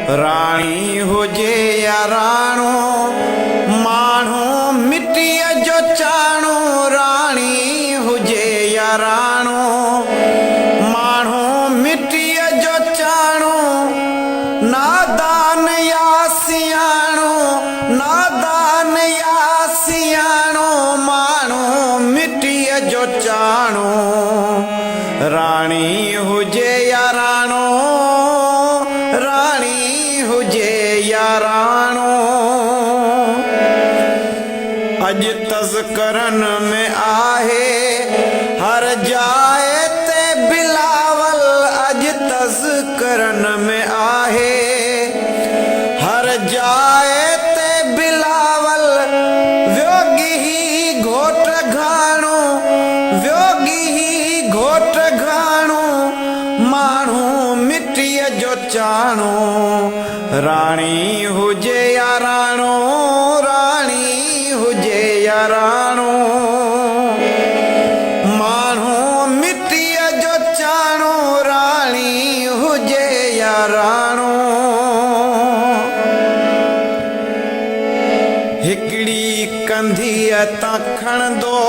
راڻي هجي يا راڻو، ماڻهو مٽيء جو چاڻو، راڻي هجي يا راڻو، ماڻهو مٽيء جو چاڻو، نادان يا سياڻو، نادان يا سياڻو، ماڻهو مٽيء جو چاڻو، راڻي هجي يا راڻو، راڻي هجي يا راڻو. اڄ تذڪرن ۾ آهي هر جاء تي بلاول، اڄ تذڪرن ۾ آهي هر جاء تي بلاول، ويو گيهي گهوٽ گهاڻو، ويو گيهي گهوٽ گهاڻو، ماڻهو مٽيء جو چاڻو، راڻي هجي يا راڻو، راڻي هجي يا راڻو، ماڻهو مٽيء جو چاڻو، راڻي هجي يا راڻو. هڪڙي ڪنڌيء تان کڻندو،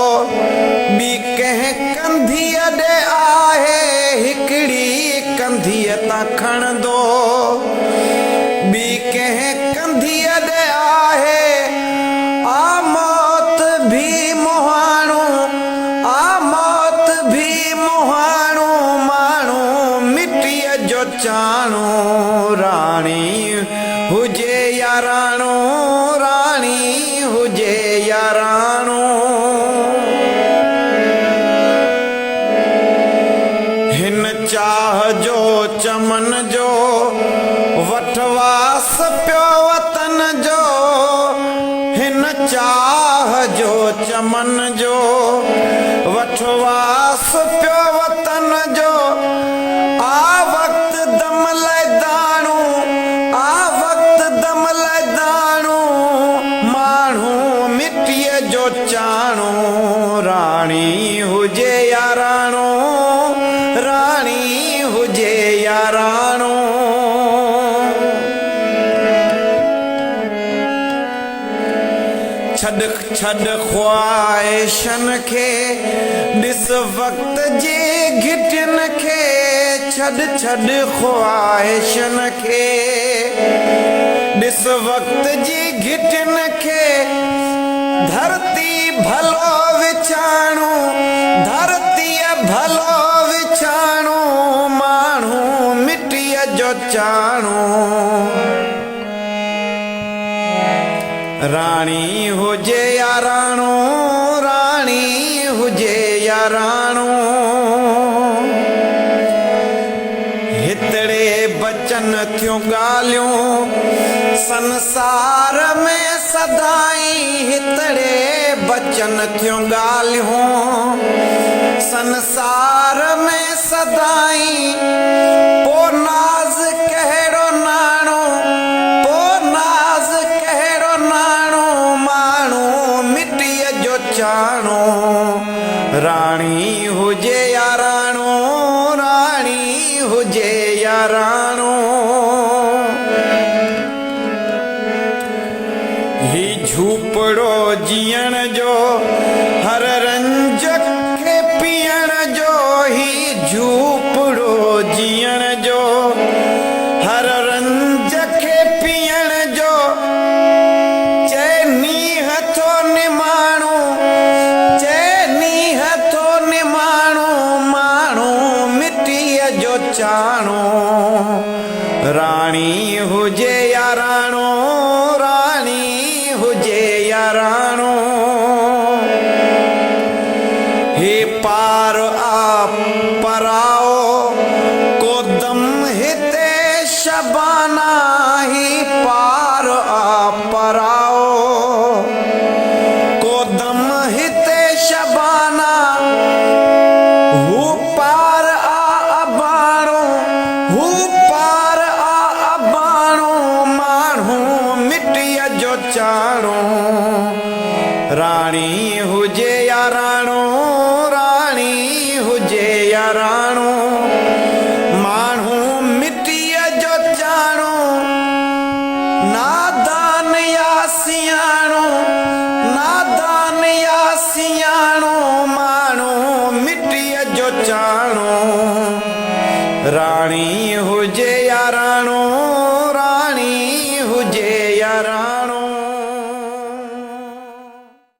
ٻي ڪنهن ڪنڌيء ڏي آهي، هڪڙي ڪنڌيء تان کڻندو، ٻي ڪنهن ڪنڌيء ڏي آهي، آ موت ڀي مهاڻو، آ موت ڀي مهاڻو، ماڻهو مٽيء جو چاڻو، راڻي هجي يا راڻو، راڻي هجي يا راڻو. هن چاهه جو چمن جو، وٺ واس پيو وطن جو، هن چاهه جو چمن جو، وٺ واس پيو وطن جو، آ وقت دم لئه داڻو، آ وقت دم لئه داڻو، ماڻهو مٽيء جو چاڻو، راڻي هجي يا راڻو، راڻي هجي يا راڻو. ڇڏ ڇڏ خواهشن کي، ڏس وقت جي گهٽين کي، ڇڏ ڇڏ خواهشن کي، ڏس وقت جي گهٽين کي، ڌرتي ڀلو وڇاڻو، ڌرتيء ڀلو وڇاڻو، ماڻهو مٽيء جو چاڻو. راڻي هجي يا راڻو، راڻي هجي يا راڻو. هتڙي بچن ٿيون ڳالهيون، سنسار ۾ سدائين هتڙي بچن ٿيون ڳالهيون، سنسار ۾ سدائين پو ناز ڪهڙو ناڻو، پو ناز ڪهڙو ناڻو، ماڻهو مٽيء جو چاڻو، راڻي هجي يا راڻو، راڻي هجي يا راڻو. هي جهوپڙو جيئڻ جو، هر رنج کي پيئڻ جو، هي جهوپڙو جيئڻ جو، هر رنج کي پيئڻ جو، چئي نينهن ٿو نماڻو، چئي نينهن ٿو نماڻو، ماڻهو مٽيء جو چاڻو. راڻي هجي يا راڻو، راڻي هجي يا راڻو. هي پار آ پرائو، ڪو دم هتي شبانا، هي پار آ پرائو، ڪو دم هتي شبانا، هو پار آ اباڻو، هو پار آ اباڻو، ماڻهو مٽيء جو چاڻو، راڻي هجي يا راڻو، راڻي هجي يا راڻو، ماڻهو مٽيء جو چاڻو. نياڻو، نادان يا سياڻو، ماڻهو مٽيء جو چاڻو، راڻي هجي يا راڻو.